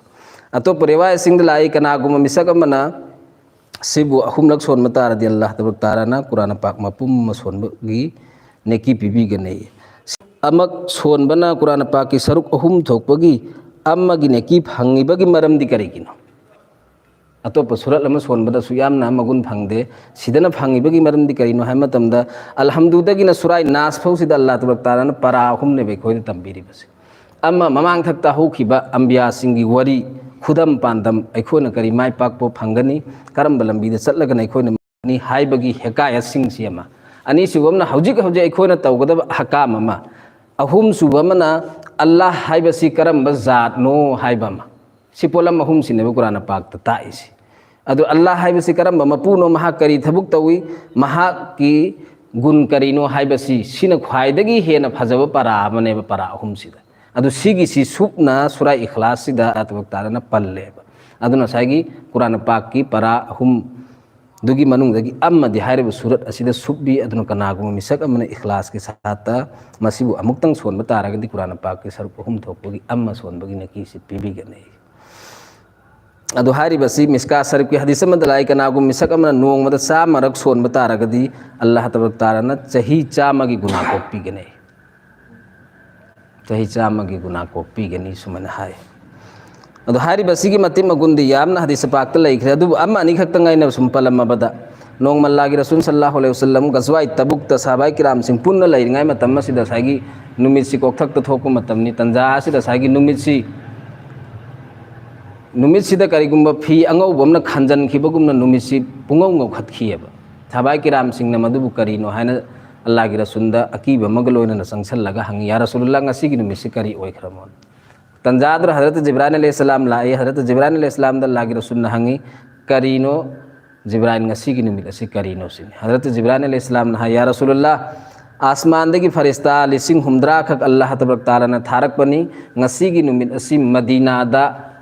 ꯑꯇꯣꯞꯄ ꯔꯤꯋꯥꯌꯠꯁꯤꯡꯗ ꯂꯥꯛꯏ, ꯀꯅꯥꯒꯨꯝꯕ ꯃꯤꯁꯛ ꯑꯃꯅ ꯁꯤꯕꯨ ꯑꯍꯨꯝꯂꯛ ꯁꯣꯟꯕ ꯇꯥꯔꯗꯤ ꯑꯜꯂꯥꯍ ꯇꯕꯥꯔꯛ ꯇꯥꯂꯥꯅ ꯀꯨꯔꯥꯟ ꯄꯥꯛ ꯃꯄꯨꯝ ꯑꯃ ꯁꯣꯟꯕꯒꯤ ꯅꯦꯀꯤ ꯄꯤꯕꯤꯒꯅꯤ꯫ ꯑꯃꯛ ꯁꯣꯟꯕꯅ ꯀꯨꯔꯥꯟ ꯄꯥꯛꯀꯤ ꯁꯔꯨꯛ ꯑꯍꯨꯝ ꯊꯣꯛꯄꯒꯤ ꯑꯃꯒꯤ ꯅꯦꯀꯤ ꯐꯪꯉꯤꯕꯒꯤ ꯃꯔꯝꯗꯤ ꯀꯔꯤꯒꯤꯅꯣ? ꯑꯇꯣꯞꯄ ꯁꯨꯔꯠ ꯑꯃ ꯁꯣꯟꯕꯗꯁꯨ ꯌꯥꯝꯅ ꯃꯒꯨꯟ ꯐꯪꯗꯦ꯫ ꯁꯤꯗꯅ ꯐꯪꯉꯤꯕꯒꯤ ꯃꯔꯝꯗꯤ ꯀꯔꯤꯅꯣ ꯍꯥꯏꯕ ꯃꯇꯝꯗ, ꯑꯜꯍꯝꯗꯨꯗꯒꯤꯅ ꯁꯨꯔꯥꯏ ꯅꯥꯁ ꯐꯥꯎꯁꯤꯗ ꯑꯜꯂꯥꯍ ꯇꯕꯥꯔꯛ ꯇꯥꯂꯥꯅ ꯄꯔꯥ ꯑꯍꯨꯝꯅꯦꯕ ꯑꯩꯈꯣꯏꯗ ꯇꯝꯕꯤꯔꯤꯕꯁꯦ꯫ ꯑꯃ, ꯃꯃꯥꯡꯊꯛꯇ ꯍꯧꯈꯤꯕ ꯑꯝꯕꯤꯌꯥꯁꯤꯡꯒꯤ ꯋꯥꯔꯤ, ꯈꯨꯗꯝ ꯄꯥꯟꯗꯝ, ꯑꯩꯈꯣꯏꯅ ꯀꯔꯤ ꯃꯥꯏ ꯄꯥꯛꯄ ꯐꯪꯒꯅꯤ, ꯀꯔꯝꯕ ꯂꯝꯕꯤꯗ ꯆꯠꯂꯒꯅ ꯑꯩꯈꯣꯏꯅ ꯃꯥꯡꯒꯅꯤ ꯍꯥꯏꯕꯒꯤ ꯍꯦꯀꯥꯌꯠꯁꯤꯡꯁꯤ ꯑꯃ꯫ ꯑꯅꯤꯁꯨꯕ ꯑꯃꯅ ꯍꯧꯖꯤꯛ ꯍꯧꯖꯤꯛ ꯑꯩꯈꯣꯏꯅ ꯇꯧꯒꯗꯕ ꯑꯍꯀꯥꯝ ꯑꯃ꯫ ꯑꯍꯨꯝꯁꯨꯕ ꯑꯃꯅ ꯑꯜꯂꯥꯍ ꯍꯥꯏꯕꯁꯤ ꯀꯔꯝꯕ ꯖꯥꯠꯅꯣ ꯍꯥꯏꯕ ꯑꯃ꯫ ꯁꯤ ꯄꯣꯠꯂꯝ ꯑꯍꯨꯝꯁꯤꯅꯦꯕ ꯀꯨꯔꯥꯟ ꯄꯥꯛꯇ ꯇꯥꯛꯏꯁꯤ꯫ ꯑꯗꯨ ꯑꯜꯂꯥꯍ ꯍꯥꯏꯕꯁꯤ ꯀꯔꯝꯕ ꯃꯄꯨꯅꯣ, ꯃꯍꯥꯛ ꯀꯔꯤ ꯊꯕꯛ ꯇꯧꯏ, ꯃꯍꯥꯛꯀꯤ ꯒꯨꯟ ꯀꯔꯤꯅꯣ ꯍꯥꯏꯕꯁꯤ, ꯁꯤꯅ ꯈ꯭ꯋꯥꯏꯗꯒꯤ ꯍꯦꯟꯅ ꯐꯖꯕ ꯄꯔꯥ ꯑꯃꯅꯦꯕ, ꯄꯔꯥ ꯑꯍꯨꯝꯁꯤꯗ꯫ ꯑꯗꯨ ꯁꯤꯒꯤꯁꯤ ꯁꯨꯞꯅ ꯁꯨꯔꯥ ꯏꯈ꯭ꯂꯥꯁꯁꯤꯗ ꯇꯕꯛ ꯇꯥꯔꯅ ꯄꯜꯂꯦꯕ꯫ ꯑꯗꯨꯅ ꯉꯁꯥꯏꯒꯤ ꯀꯨꯔꯥꯟ ꯄꯥꯛꯀꯤ ꯄꯔꯥ ꯑꯍꯨꯝꯗꯨꯒꯤ ꯃꯅꯨꯡꯗꯒꯤ ꯑꯃꯗꯤ ꯍꯥꯏꯔꯤꯕ ꯁꯨꯔꯠ ꯑꯁꯤꯗ ꯁꯨꯞꯄꯤ꯫ ꯑꯗꯨꯅ ꯀꯅꯥꯒꯨꯝꯕ ꯃꯤꯁꯛ ꯑꯃꯅ ꯏꯈ꯭ꯂꯥꯁꯀꯤ ꯁꯥꯠꯇ ꯃꯁꯤꯕꯨ ꯑꯃꯨꯛꯇꯪ ꯁꯣꯟꯕ ꯇꯥꯔꯒꯗꯤ, ꯀꯨꯔꯥꯟ ꯄꯥꯛꯀꯤ ꯁꯔꯨꯛ ꯑꯍꯨꯝ ꯊꯣꯛꯄꯒꯤ ꯑꯃ ꯁꯣꯟꯕꯒꯤ ꯅꯀꯤꯁꯤ ꯄꯤꯕꯤꯒꯅꯤ꯫ ꯑꯗꯨ ꯍꯥꯏꯔꯤꯕꯁꯤ ꯃꯤꯁꯀꯥ ꯁꯔꯤꯐꯀꯤ ꯍꯗꯤꯁ ꯑꯃꯗ ꯂꯥꯛꯏ, ꯀꯅꯥꯒꯨꯝꯕ ꯃꯤꯁꯛ ꯑꯃꯅ ꯅꯣꯡꯃꯗ ꯆꯥꯝꯃꯔꯛ ꯁꯣꯟꯕ ꯇꯥꯔꯒꯗꯤ, ꯑꯜꯂꯥꯍ ꯇꯕꯥꯔꯛ ꯇꯥꯂꯥꯅ ꯆꯍꯤ ꯆꯥꯝꯃꯒꯤ ꯒꯨꯅꯥ ꯀꯣꯛꯄꯤꯒꯅꯤ꯫ ꯆꯍꯤ ꯆꯥꯝꯃꯒꯤ ꯒꯨꯅꯥ ꯀꯣꯛꯄꯤꯒꯅꯤ, ꯁꯨꯃꯥꯏꯅ ꯍꯥꯏ꯫ ꯑꯗꯣ ꯍꯥꯏꯔꯤꯕꯁꯤꯒꯤ ꯃꯇꯤꯛ ꯃꯒꯨꯟꯗꯤ ꯌꯥꯝꯅ ꯍꯗꯤꯁ ꯄꯥꯛꯇ ꯂꯩꯈ꯭ꯔꯦ꯫ ꯑꯗꯨꯕꯨ ꯑꯃ ꯑꯅꯤꯈꯛꯇꯪ ꯑꯩꯅ ꯁꯨꯝ ꯄꯜꯂꯝꯃꯕꯗ, ꯅꯣꯡꯃ ꯑꯜꯂꯥꯍꯒꯤ ꯔꯁꯨꯜ ꯁꯜꯂꯥꯍꯨ ꯑꯂꯩꯍꯤ ꯋꯁꯜꯂꯝ ꯒꯖꯋꯥꯏ ꯇꯕꯨꯛꯇ ꯁꯍꯥꯕꯥꯏ ꯀꯤꯔꯥꯝꯁꯤꯡ ꯄꯨꯟꯅ ꯂꯩꯔꯤꯉꯩ ꯃꯇꯝ ꯑꯁꯤꯗ ꯉꯁꯥꯏꯒꯤ ꯅꯨꯃꯤꯠꯁꯤ ꯀꯣꯛꯊꯛꯇ ꯊꯣꯛꯄ ꯃꯇꯝꯅꯤ꯫ ꯇꯟꯖꯥ ꯑꯁꯤꯗ ꯉꯁꯥꯏꯒꯤ ꯅꯨꯃꯤꯠꯁꯤ, ꯅꯨꯃꯤꯠꯁꯤꯗ ꯀꯔꯤꯒꯨꯝꯕ ꯐꯤ ꯑꯉꯧꯕ ꯑꯃꯅ ꯈꯟꯖꯟꯈꯤꯕꯒꯨꯝꯅ ꯅꯨꯃꯤꯠꯁꯤ ꯄꯨꯡꯉꯧ ꯉꯧꯈꯠꯈꯤꯑꯕ꯫ ꯁꯍꯥꯕꯥꯏ ꯀꯤꯔꯥꯝꯁꯤꯡꯅ ꯃꯗꯨꯕꯨ ꯀꯔꯤꯅꯣ ꯍꯥꯏꯅ ꯑꯜꯂꯥꯍꯒꯤ ꯔꯁꯨꯜꯗ ꯑꯀꯤꯕ ꯑꯃꯒ ꯂꯣꯏꯅꯅ ꯆꯪꯁꯜꯂꯒ ꯍꯪꯉꯤ, "ꯌꯥ ꯔꯁꯨꯂꯨꯜꯂꯥꯍ, ꯉꯁꯤꯒꯤ ꯅꯨꯃꯤꯠꯁꯤ ꯀꯔꯤ ꯑꯣꯏꯈ꯭ꯔꯃꯣ?" ꯇꯟꯖꯥꯗꯨꯗ ꯍꯖꯔꯠ ꯖꯤꯕ꯭ꯔꯥꯏꯜ ꯑꯂꯩꯍꯤꯁꯁꯂꯥꯝ ꯂꯥꯛꯏ꯫ ꯍꯖꯔꯠ ꯖꯤꯕ꯭ꯔꯥꯏꯜ ꯑꯂꯩꯍꯤꯁꯁꯂꯥꯝꯗ ꯑꯜꯂꯥꯍꯒꯤ ꯔꯁꯨꯜꯅ ꯍꯪꯉꯤ, "ꯀꯔꯤꯅꯣ ꯖꯤꯕ꯭ꯔꯥꯏꯜ, ꯉꯁꯤꯒꯤ ꯅꯨꯃꯤꯠ ꯑꯁꯤ ꯀꯔꯤꯅꯣ?" ꯁꯤꯅꯤ꯫ ꯍꯖꯔꯠ ꯖꯤꯕ꯭ꯔꯥꯏꯜ ꯑꯂꯩꯍꯤꯁꯁꯂꯥꯝꯅ ꯍꯥꯏ, "ꯌꯥ ꯔꯁꯨꯂꯨꯜꯂꯥꯍ, ꯑꯁꯃꯥꯟꯗꯒꯤ ꯐꯔꯤꯁꯇꯥ ꯂꯤꯁꯤꯡ ꯍꯨꯝꯗ꯭ꯔꯥ ꯈꯛ ꯑꯜꯂꯥꯍ ꯇꯕꯥꯔꯛ ꯇꯥꯂꯥꯅ ꯊꯥꯔꯛꯄꯅꯤ꯫ ꯉꯁꯤꯒꯤ ꯅꯨꯃꯤꯠ ꯑꯁꯤ ꯃꯗꯤꯅꯥꯗ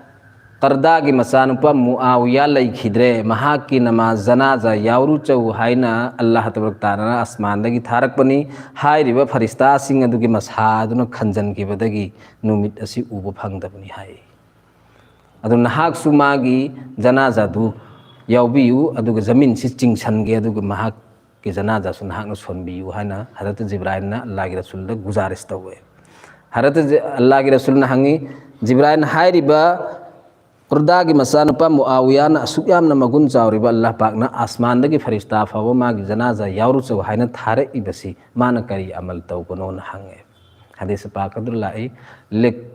ꯀꯔꯗꯥꯒꯤ ꯃꯆꯥꯅꯨꯄꯥ ꯃꯨꯑꯥꯋꯤꯌꯥ ꯂꯩꯈꯤꯗ꯭ꯔꯦ, ꯃꯍꯥꯛꯀꯤ ꯅꯃꯥꯖ ꯖꯅꯥꯖꯥ ꯌꯥꯎꯔꯨꯆꯧ ꯍꯥꯏꯅ ꯑꯜꯂꯥꯍ ꯇꯕꯥꯔꯛ ꯇꯥꯂꯥꯅ ꯑꯁꯃꯥꯟꯗꯒꯤ ꯊꯥꯔꯛꯄꯅꯤ꯫ ꯍꯥꯏꯔꯤꯕ ꯐꯔꯤꯁꯇꯥꯁꯤꯡ ꯑꯗꯨꯒꯤ ꯃꯁꯥ ꯑꯗꯨꯅ ꯈꯟꯖꯟꯈꯤꯕꯗꯒꯤ ꯅꯨꯃꯤꯠ ꯑꯁꯤ ꯎꯕ ꯐꯪꯗꯕꯅꯤ" ꯍꯥꯏ꯫ ꯑꯗꯨ ꯅꯍꯥꯛꯁꯨ ꯃꯥꯒꯤ ꯖꯅꯥꯖꯥꯗꯨ ꯌꯥꯎꯕꯤꯌꯨ, ꯑꯗꯨꯒ ꯖꯃꯤꯟꯁꯤ ꯆꯤꯡꯁꯟꯒꯦ, ꯑꯗꯨꯒ ꯃꯍꯥꯛꯀꯤ ꯖꯅꯥꯖꯥꯁꯨ ꯅꯍꯥꯛꯅ ꯁꯣꯟꯕꯤꯌꯨ ꯍꯥꯏꯅ ꯍꯖꯔꯠ ꯖꯤꯕ꯭ꯔꯥꯏꯜꯅ ꯑꯜꯂꯥꯍꯒꯤ ꯔꯁꯨꯜꯗ ꯒꯨꯖꯥꯔꯤꯁ ꯇꯧꯋꯦ꯫ ꯍꯖꯔꯠ ꯖꯤ-, ꯑꯜꯂꯥꯍꯒꯤ ꯔꯁꯨꯜꯅ ꯍꯪꯉꯤ, "ꯖꯤꯕ꯭ꯔꯥꯏꯜ, ꯍꯥꯏꯔꯤꯕ ꯀꯨꯔꯗꯥꯒꯤ ꯃꯆꯥꯅꯨꯄꯥ ꯃꯨꯑꯥꯋꯤꯌꯥꯅ ꯑꯁꯨꯛ ꯌꯥꯝꯅ ꯃꯒꯨꯟ ꯆꯥꯎꯔꯤꯕ ꯑꯜꯂꯥꯍ ꯄꯥꯛꯅ ꯑꯁꯃꯥꯟꯗꯒꯤ ꯐꯔꯤꯁꯇꯥ ꯐꯥꯎꯕ ꯃꯥꯒꯤ ꯖꯅꯥꯖꯥ ꯌꯥꯎꯔꯨꯆꯧ ꯍꯥꯏꯅ ꯊꯥꯔꯛꯏꯕꯁꯤ ꯃꯥꯅ ꯀꯔꯤ ꯑꯃꯜ ꯇꯧꯕꯅꯣꯅ?" ꯍꯪꯉꯦ꯫ ꯍꯗꯤꯁ ꯄꯥꯛ ꯑꯗꯨ ꯂꯥꯛꯏ, "ꯂꯤꯛ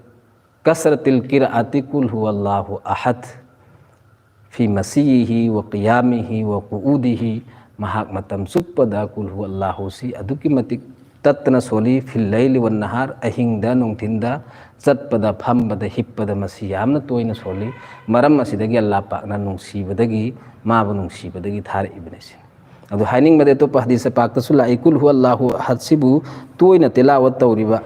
ꯀꯁꯔꯇꯤꯜ ꯀꯤꯔꯥꯑꯥꯇꯤ ꯀꯨꯜ ꯍꯨꯋꯜꯂꯥꯍꯨ ꯑꯍꯗ ꯐꯤ ꯃꯁꯤꯌꯤꯍꯤ ꯋ ꯀꯤꯌꯥꯃꯤꯍꯤ ꯋ ꯀꯨꯎꯗꯤꯍꯤ", ꯃꯍꯥꯛ ꯃꯇꯝ ꯆꯨꯞꯄꯗ ꯀꯨꯜ ꯍꯨꯋꯜꯂꯥꯍꯨꯁꯤ ꯑꯗꯨꯛꯀꯤ ꯃꯇꯤꯛ ꯇꯠꯇꯅ ꯁꯣꯜꯂꯤ, "ꯐꯤꯜ ꯂꯩꯂꯤ ꯋꯟ ꯅꯍꯥꯔ", ꯑꯍꯤꯡꯗ ꯅꯨꯡꯊꯤꯟꯗ, ꯆꯠꯄꯗ, ꯐꯝꯕꯗ, ꯍꯤꯞꯄꯗ ꯃꯁꯤ ꯌꯥꯝꯅ ꯇꯣꯏꯅ ꯁꯣꯜꯂꯤ꯫ ꯃꯔꯝ ꯑꯁꯤꯗꯒꯤ ꯑꯜꯂꯥꯍ ꯄꯥꯛꯅ ꯅꯨꯡꯁꯤꯕꯗꯒꯤ, ꯃꯥꯕꯨ ꯅꯨꯡꯁꯤꯕꯗꯒꯤ ꯊꯥꯔꯛꯏꯕꯅꯤ ꯁꯤꯅꯤ꯫ ꯑꯗꯨ ꯍꯥꯏꯅꯤꯡꯕꯗꯤ ꯑꯇꯣꯞꯄ ꯍꯗꯤꯁ ꯄꯥꯛꯇꯁꯨ ꯂꯥꯛꯏ, "ꯀꯨꯜ ꯍꯨ ꯑꯜꯂꯥꯍꯨ ꯑꯍꯗꯁꯤꯕꯨ ꯇꯣꯏꯅ ꯇꯤꯂꯥꯋꯠ ꯇꯧꯔꯤꯕ,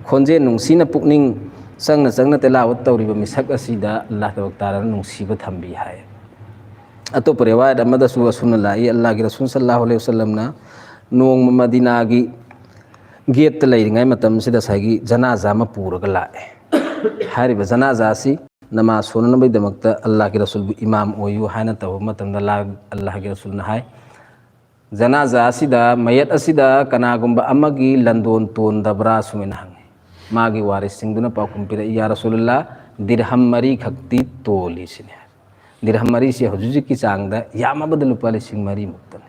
ꯈꯣꯟꯖꯦꯜ ꯅꯨꯡꯁꯤꯅ ꯄꯨꯛꯅꯤꯡ ꯆꯪꯅ ꯆꯪꯅ ꯇꯤꯂꯥꯋꯠ ꯇꯧꯔꯤꯕ ꯃꯤꯁꯛ ꯑꯁꯤꯗ ꯑꯜꯂꯥꯍ ꯇꯕꯥꯔꯛ ꯇꯥꯂꯥꯅ ꯅꯨꯡꯁꯤꯕ ꯊꯝꯕꯤ" ꯍꯥꯏ꯫ ꯑꯇꯣꯞꯄ ꯔꯤꯋꯥꯌꯠ ꯑꯃꯗꯁꯨ ꯑꯁꯨꯝꯅ ꯂꯥꯛꯏ, ꯑꯜꯂꯥꯍꯒꯤ ꯔꯁꯨꯜ ꯁꯜꯂꯥꯍꯨ ꯑꯂꯩꯍꯤ ꯋꯁꯜꯂꯝꯅ ꯅꯣꯡꯃ ꯃꯗꯤꯅꯥꯒꯤ ꯒꯦꯠꯇ ꯂꯩꯔꯤꯉꯩ ꯃꯇꯝꯁꯤꯗ ꯉꯁꯥꯏꯒꯤ ꯖꯅꯥꯖꯥ ꯑꯃ ꯄꯨꯔꯒ ꯂꯥꯛꯑꯦ꯫ ꯍꯥꯏꯔꯤꯕ ꯖꯅꯥꯖꯥ ꯑꯁꯤ ꯅꯃꯥꯖ ꯁꯣꯟꯅꯅꯕꯒꯤꯗꯃꯛꯇ ꯑꯜꯂꯥꯍꯒꯤ ꯔꯁꯨꯜꯕꯨ ꯏꯃꯥꯝ ꯑꯣꯏꯌꯨ ꯍꯥꯏꯅ ꯇꯧꯕ ꯃꯇꯝꯗ ꯑꯜꯂꯥꯍ-, ꯑꯜꯂꯥꯍꯒꯤ ꯔꯁꯨꯜꯅ ꯍꯥꯏ, "ꯖꯅꯥꯖꯥ ꯑꯁꯤꯗ, ꯃꯌꯦꯠ ꯑꯁꯤꯗ ꯀꯅꯥꯒꯨꯝꯕ ꯑꯃꯒꯤ ꯂꯟꯗꯣꯟ ꯇꯣꯟꯗꯕ꯭ꯔꯥ?" ꯁꯨꯃꯥꯏꯅ ꯍꯪꯉꯤ꯫ ꯃꯥꯒꯤ ꯋꯥꯔꯤꯁꯁꯤꯡꯗꯨꯅ ꯄꯥꯎꯈꯨꯝ ꯄꯤꯔꯛꯏ, "ꯌꯥ ꯔꯁꯨꯂꯜꯂꯥꯍ, ꯗꯤꯔꯍꯝ ꯃꯔꯤ ꯈꯛꯇꯤ ꯇꯣꯜꯂꯤ" ꯁꯤꯅꯤ ꯍꯥꯏ꯫ ꯗꯤꯔꯍꯝ ꯃꯔꯤꯁꯤ ꯍꯧꯖꯤꯛ ꯍꯧꯖꯤꯛꯀꯤ ꯆꯥꯡꯗ ꯌꯥꯝꯃꯕꯗ ꯂꯨꯄꯥ ꯂꯤꯁꯤꯡ ꯃꯔꯤꯃꯨꯛꯇꯅꯤ꯫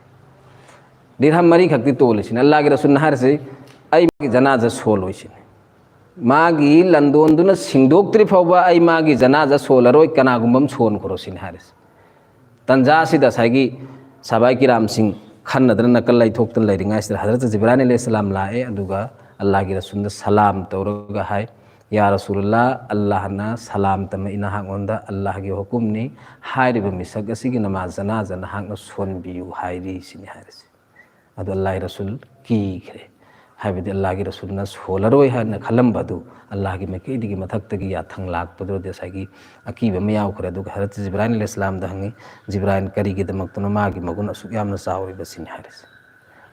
ꯗꯤꯔꯍꯝ ꯃꯔꯤ ꯈꯛꯇꯤ ꯇꯣꯜꯂꯤ ꯁꯤꯅꯤ꯫ ꯑꯜꯂꯥꯍꯒꯤ ꯔꯁꯨꯜꯅ ꯍꯥꯏꯔꯤꯁꯤ, "ꯑꯩ ꯃꯥꯒꯤ ꯖꯅꯥꯖꯥ ꯁꯣꯜꯂꯣꯏ" ꯁꯤꯅꯤ꯫ "ꯃꯥꯒꯤ ꯂꯟꯗꯣꯟꯗꯨꯅ ꯁꯤꯡꯗꯣꯛꯇ꯭ꯔꯤ ꯐꯥꯎꯕ ꯑꯩ ꯃꯥꯒꯤ ꯖꯅꯥꯖꯥ ꯁꯣꯜꯂꯔꯣꯏ, ꯀꯅꯥꯒꯨꯝꯕ ꯑꯃ ꯁꯣꯟꯈ꯭ꯔꯣ" ꯁꯤꯅꯤ ꯍꯥꯏꯔꯤꯁꯤ꯫ ꯇꯟꯖꯥ ꯑꯁꯤꯗ ꯉꯁꯥꯏꯒꯤ ꯁꯍꯥꯕꯥꯏ ꯀꯤꯔꯥꯝꯁꯤꯡ ꯈꯟꯅꯗꯅ ꯅꯥꯀꯜ ꯂꯩꯊꯣꯛꯇꯅ ꯂꯩꯔꯤꯉꯩꯁꯤꯗ ꯍꯖꯔꯠ ꯖꯤꯕ꯭ꯔꯥꯏꯜ ꯑꯂꯩꯍꯤꯁꯁꯂꯥꯝ ꯂꯥꯛꯑꯦ, ꯑꯗꯨꯒ ꯑꯜꯂꯥꯍꯒꯤ ꯔꯁꯨꯜꯗ ꯁꯂꯥꯝ ꯇꯧꯔꯒ ꯍꯥꯏ, "ꯌꯥ ꯔꯁꯨꯂꯜꯂꯥꯍ, ꯑꯜꯂꯥꯍꯅ ꯁꯂꯥꯝ ꯇꯝꯃꯛꯏ ꯅꯍꯥꯛꯉꯣꯟꯗ, ꯑꯜꯂꯥꯍꯒꯤ ꯍꯨꯀꯨꯝꯅꯤ, ꯍꯥꯏꯔꯤꯕ ꯃꯤꯁꯛ ꯑꯁꯤꯒꯤ ꯅꯃꯥꯖ ꯖꯅꯥꯖꯥ ꯅꯍꯥꯛꯅ ꯁꯣꯟꯕꯤꯌꯨ" ꯍꯥꯏꯔꯤ ꯁꯤꯅꯤ ꯍꯥꯏꯔꯤꯁꯤ꯫ ꯑꯗꯨ ꯑꯜꯂꯥꯍꯒꯤ ꯔꯁꯨꯜ ꯀꯤꯈ꯭ꯔꯦ, ꯍꯥꯏꯕꯗꯤ ꯑꯜꯂꯥꯍꯒꯤ ꯔꯁꯨꯜꯅ ꯁꯣꯜꯂꯔꯣꯏ ꯍꯥꯏꯅ ꯈꯜꯂꯝꯕ ꯑꯗꯨ ꯑꯜꯂꯥꯍꯒꯤ ꯃꯥꯏꯀꯩꯗꯒꯤ ꯃꯊꯛꯇꯒꯤ ꯌꯥꯊꯪ ꯂꯥꯛꯄꯗꯨꯗꯤ ꯉꯁꯥꯏꯒꯤ ꯑꯀꯤꯕ ꯑꯃ ꯌꯥꯎꯈ꯭ꯔꯦ꯫ ꯑꯗꯨꯒ ꯍꯖꯔꯠ ꯖꯤꯕ꯭ꯔꯥꯏꯜ ꯑꯂꯩꯍꯤꯁꯁꯂꯥꯝꯗ ꯍꯪꯉꯤ, "ꯖꯤꯕ꯭ꯔꯥꯏꯜ, ꯀꯔꯤꯒꯤꯗꯃꯛꯇꯅꯣ ꯃꯥꯒꯤ ꯃꯒꯨꯟ ꯑꯁꯨꯛ ꯌꯥꯝꯅ ꯆꯥꯎꯔꯤꯕꯁꯤꯅꯤ?" ꯍꯥꯏꯔꯤꯁꯦ꯫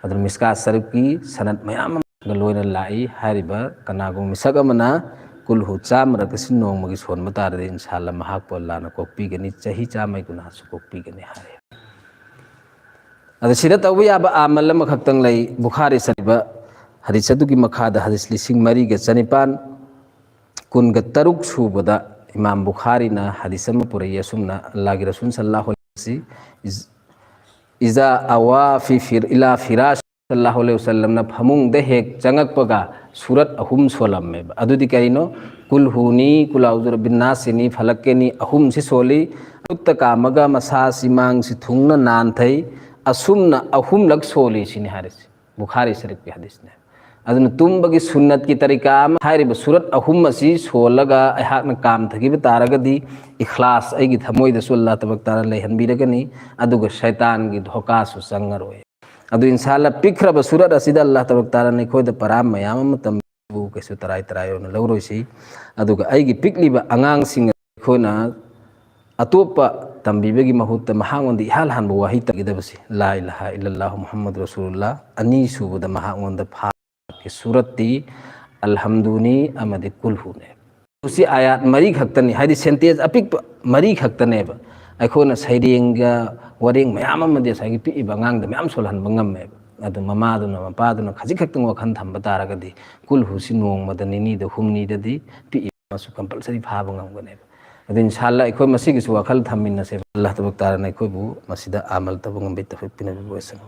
ꯑꯗꯨꯅ ꯃꯤꯁꯀꯥꯠ ꯁꯔꯤꯐꯀꯤ ꯁꯅꯠ ꯃꯌꯥꯝ ꯑꯃꯒ ꯂꯣꯏꯅ ꯂꯥꯛꯏ꯫ ꯍꯥꯏꯔꯤꯕ ꯀꯅꯥꯒꯨꯝꯕ ꯃꯤꯁꯛ ꯑꯃꯅ ꯀꯨꯜꯍꯨ ꯆꯥꯝꯃꯔꯛ ꯑꯁꯤ ꯅꯣꯡꯃꯒꯤ ꯁꯣꯟꯕ ꯇꯥꯔꯗꯤ, ꯏꯟꯁꯥ ꯑꯜꯂꯥꯍ, ꯃꯍꯥꯛꯄꯨ ꯑꯜꯂꯥꯍꯅ ꯀꯣꯛꯄꯤꯒꯅꯤ, ꯆꯍꯤ ꯆꯥꯝꯃꯒꯤ ꯒꯨꯅꯥꯍꯁꯨ ꯀꯣꯛꯄꯤꯒꯅꯤ ꯍꯥꯏ꯫ ꯑꯗ ꯁꯤꯗ ꯇꯧꯕ ꯌꯥꯕ ꯑꯃꯜ ꯑꯃꯈꯛꯇꯪ ꯂꯩ꯫ ꯕꯨꯈꯥꯔꯤ ꯁꯔꯤꯐ ꯍꯗꯤꯁ ꯑꯗꯨꯒꯤ ꯃꯈꯥꯗ, ꯍꯗꯤꯁ ꯂꯤꯁꯤꯡ ꯃꯔꯤꯒ ꯆꯅꯤꯄꯥꯟ ꯀꯨꯟꯒ ꯇꯔꯨꯛ ꯁꯨꯕꯗ ꯏꯃꯥꯝ ꯕꯨꯈꯥꯔꯤꯅ ꯍꯗꯤꯁ ꯑꯃ ꯄꯨꯔꯛꯏ ꯑꯁꯨꯝꯅ, ꯑꯜꯂꯥꯍꯒꯤ ꯔꯁꯨꯜ ꯁꯜꯂꯥꯍꯨ ꯑꯂꯩꯍꯤ ꯋꯁꯜꯂꯝ ꯏꯖ-, "ꯏꯖꯥ ꯑꯋꯥ ꯐꯤ ꯐꯤꯔ-, ꯏꯂꯥ ꯐꯤꯔꯥꯁ" ꯁꯜꯂꯥꯍꯨ ꯑꯂꯩꯍꯤ ꯋꯁꯜꯂꯝꯅ ꯐꯃꯨꯡꯗ ꯍꯦꯛ ꯆꯪꯉꯛꯄꯒ ꯁꯨꯔꯠ ꯑꯍꯨꯝ ꯁꯣꯜꯂꯝꯃꯦꯕ꯫ ꯑꯗꯨꯗꯤ ꯀꯔꯤꯅꯣ? ꯀꯨꯜ ꯍꯨꯅꯤ, ꯀꯨꯜ ꯑꯎꯖꯨ ꯕꯤꯔꯕꯤꯟ ꯅꯥꯁꯤꯅꯤ, ꯐꯂꯛꯀꯤꯅꯤ ꯑꯍꯨꯝꯁꯤ ꯁꯣꯜꯂꯤ꯫ ꯈꯨꯠꯇ ꯀꯥꯝꯃꯒ ꯃꯁꯥꯁꯤ ꯃꯥꯡꯁꯤ ꯊꯨꯡꯅ ꯅꯥꯟꯊꯩ꯫ ꯑꯁꯨꯝꯅ ꯑꯍꯨꯝꯂꯛ ꯁꯣꯜꯂꯤ ꯁꯤꯅꯤ ꯍꯥꯏꯔꯤꯁꯤ꯫ ꯕꯨꯈꯥꯔꯤ ꯁꯔꯤꯐꯀꯤ ꯍꯗꯤꯁꯅꯦ꯫ ꯑꯗꯨꯅ ꯇꯨꯝꯕꯒꯤ ꯁꯨꯟꯅꯠꯀꯤ ꯇꯔꯤꯀꯥ ꯑꯃ, ꯍꯥꯏꯔꯤꯕ ꯁꯨꯔꯠ ꯑꯍꯨꯝ ꯑꯁꯤ ꯁꯣꯜꯂꯒ ꯑꯩꯍꯥꯛꯅ ꯀꯥꯝꯊꯈꯤꯕ ꯇꯥꯔꯒꯗꯤ, ꯏꯈ꯭ꯂꯥꯁ ꯑꯩꯒꯤ ꯊꯃꯣꯏꯗꯁꯨ ꯑꯜꯂꯥꯍ ꯇꯕꯥꯔꯛ ꯇꯥꯂꯥꯅ ꯂꯩꯍꯟꯕꯤꯔꯒꯅꯤ, ꯑꯗꯨꯒ ꯁꯩꯇꯥꯟꯒꯤ ꯙꯣꯀꯥꯁꯨ ꯆꯪꯉꯔꯣꯏ꯫ ꯑꯗꯨ ꯏꯟꯁꯥ ꯑꯜꯂꯥꯍ ꯄꯤꯛꯈ꯭ꯔꯕ ꯁꯨꯔꯠ ꯑꯁꯤꯗ ꯑꯜꯂꯥꯍ ꯇꯕꯥꯔꯛ ꯇꯥꯂꯥꯅ ꯑꯩꯈꯣꯏꯗ ꯄꯔꯥ ꯃꯌꯥꯝ ꯑꯃ ꯇꯝꯕꯤꯕꯨ ꯀꯩꯁꯨ ꯇꯔꯥꯏ ꯇꯔꯥꯏ ꯑꯣꯏꯅ ꯂꯧꯔꯣꯏꯁꯤ꯫ ꯑꯗꯨꯒ ꯑꯩꯒꯤ ꯄꯤꯛꯂꯤꯕ ꯑꯉꯥꯡꯁꯤꯡ ꯑꯩꯈꯣꯏꯅ ꯑꯇꯣꯞꯄ ꯇꯝꯕꯤꯕꯒꯤ ꯃꯍꯨꯠꯇ ꯃꯍꯥꯛꯉꯣꯟꯗ ꯏꯍꯥꯟ ꯍꯥꯟꯕ ꯋꯥꯍꯩ ꯇꯝꯒꯗꯕꯁꯤ ꯂꯥ ꯏꯂꯥꯍ ꯏꯜꯂꯜꯂꯥꯍꯨ ꯃꯨꯍꯝꯃꯗꯨ ꯔꯁꯨꯂꯨꯜꯂꯥꯍ, ꯑꯅꯤꯁꯨꯕꯗ ꯃꯍꯥꯛꯉꯣꯟꯗ ꯐꯥꯒꯤ ꯁꯨꯔꯠꯇꯤ ꯑꯜꯍꯝꯗꯨꯅꯤ ꯑꯃꯗꯤ ꯀꯨꯜꯍꯨꯅꯦ꯫ ꯁꯤ ꯑꯥꯌꯥꯠ ꯃꯔꯤ ꯈꯛꯇꯅꯤ, ꯍꯥꯏꯗꯤ ꯁꯦꯟꯇꯦꯟꯁ ꯑꯄꯤꯛꯄ ꯃꯔꯤ ꯈꯛꯇꯅꯦꯕ꯫ ꯑꯩꯈꯣꯏꯅ ꯁꯩꯔꯦꯡꯒ ꯋꯥꯔꯦꯡ ꯃꯌꯥꯝ ꯑꯃꯗꯤ ꯉꯁꯥꯏꯒꯤ ꯄꯤꯛꯏꯕ ꯑꯉꯥꯡꯗ ꯃꯌꯥꯝ ꯁꯣꯜꯍꯟꯕ ꯉꯝꯃꯦꯕ꯫ ꯑꯗꯨ ꯃꯃꯥꯗꯨꯅ ꯃꯄꯥꯗꯨꯅ ꯈꯖꯤꯛ ꯈꯛꯇꯪ ꯋꯥꯈꯜ ꯊꯝꯕ ꯇꯥꯔꯒꯗꯤ ꯀꯨꯜꯍꯨꯁꯤ ꯅꯣꯡꯃꯗ ꯅꯤꯅꯤꯗ ꯍꯨꯝꯅꯤꯗꯗꯤ ꯄꯤꯛꯏꯕ ꯑꯃꯁꯨ ꯀꯝꯄꯜꯁꯔꯤ ꯐꯥꯕ ꯉꯝꯒꯅꯦꯕ꯫ ꯑꯗꯨ ꯏꯟꯁꯥ ꯑꯜꯂꯥꯍ ꯑꯩꯈꯣꯏ ꯃꯁꯤꯒꯤꯁꯨ ꯋꯥꯈꯜ ꯊꯝꯃꯤꯟꯅꯁꯦꯕ꯫ ꯑꯜꯂꯥꯍ ꯇꯕꯥꯔꯛ ꯇꯥꯂꯥꯅ ꯑꯩꯈꯣꯏꯕꯨ ꯃꯁꯤꯗ ꯑꯃꯜ ꯇꯧꯕ ꯉꯝꯕꯒꯤ ꯇꯧꯐꯤꯛ ꯄꯤꯅꯕꯤꯕ ꯑꯣꯏꯁꯅꯨ꯫